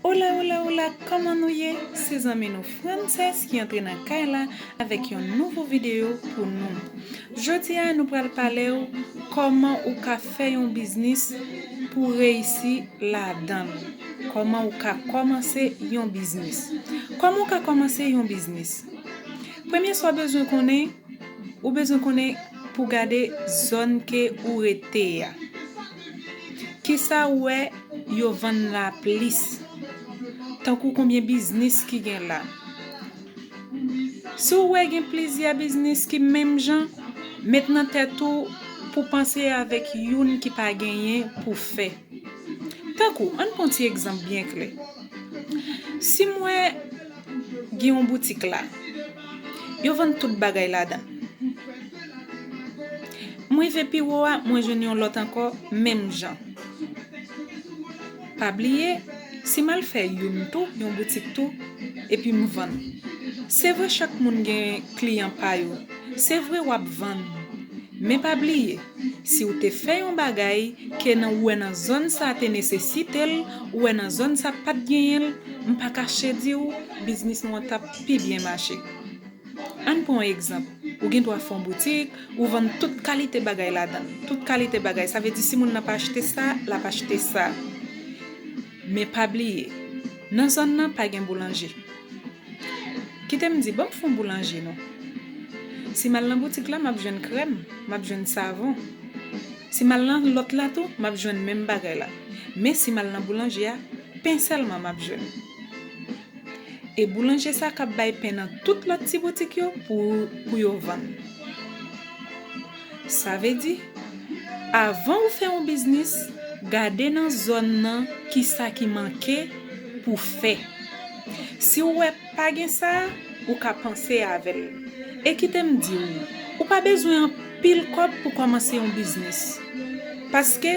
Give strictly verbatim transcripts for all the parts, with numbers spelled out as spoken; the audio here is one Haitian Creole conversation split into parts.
Hola, hola, hola, kòman nou ye? Se zanmi nou Frances ki antre nan kay la avèk yon nouvo videyo pou nou. Jodi a, nou pral pale w kòman ou ka fè yon biznis pou reyisi ladan l. Kòman ou ka kòmanse yon biznis. Kòman ou ka kòmanse yon biznis? Premye sa w bezwen konnen, ou bezwen konnen pou gade zòn ke ou rete a. Kisa ou wè yo vann la plis? Tankou konbyen biznis ki gen la? Si w wè gen plizyè biznis ki menm jan, met nan tèt ou pou panse avèk youn ki pa genyen pou fè. Tankou, ann pran ti egzanp byen klè. Si m wè gen yon boutik la, yo vann tout bagay ladan. M rive pi wo a, mwen jwenn yon lòt ankò, menm jan. Pa bliye, si m al fè youn tou, yon boutik tou, epi m vann. Se vre chak moun gen kliyan pa yo. Se vre w ap vann. Men pa bliye, si w te fè yon bagay ke nan ou wè nan zòn sa te nesesite l, ou wè nan zòn sa pa t genyen l, m pa kache di w, biznis nou an t ap pi byen mache. Ann pran yon egzanp. Ou gen dwa fè yon boutik, ou vann tout kalite bagay ladan l. Tout kalite bagay. Sa vle di si moun nan pa achte sa, l ap achte sa. Men pa bliye, nan zòn nan pa gen boulanje. Kite m di, ban m fè yon boulanje non. Si m al nan boutik la, m ap jwenn krèm, m ap jwenn savon. Si m al nan lòt la tou, m ap jwenn menm bagay la. Men si m al nan boulanje a, pen sèlman m ap jwenn. E boulanje sa k ap bay pen nan tout lòt ti boutik yo pou, pou yo vann. Sa vle di, avan ou fè yon biznis, gade nan zòn nan kisa ki manke pou fè. Si w wè pa gen sa, ou ka panse avè l. E kite m di w, ou pa bezwen anpil kòb pou kòmanse yon biznis. Paske,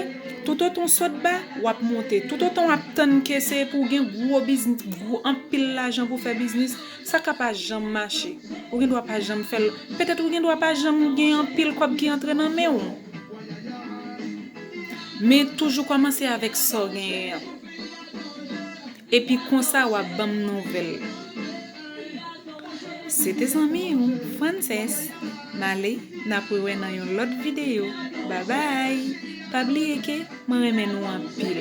toutotan w sot ba, w ap monte. Toutotan w ap tann ke se pou w gen gwo biznis, gwo anpil lajan pou fè biznis, sa ka pa janm mache. Ou gen dwa pa janm fè l. Petèt ou gen dwa pa janm gen anpil kòb ki antre nan men w. Men toujou kòmanse avèk sa w genyen an. Epi konsa w ap ban m nouvèl. Se te zanmi w, Frances. M ale, n ap rewè nan yon lòt videyo. Babay! Pa bliye ke mwen renmen nou anpil.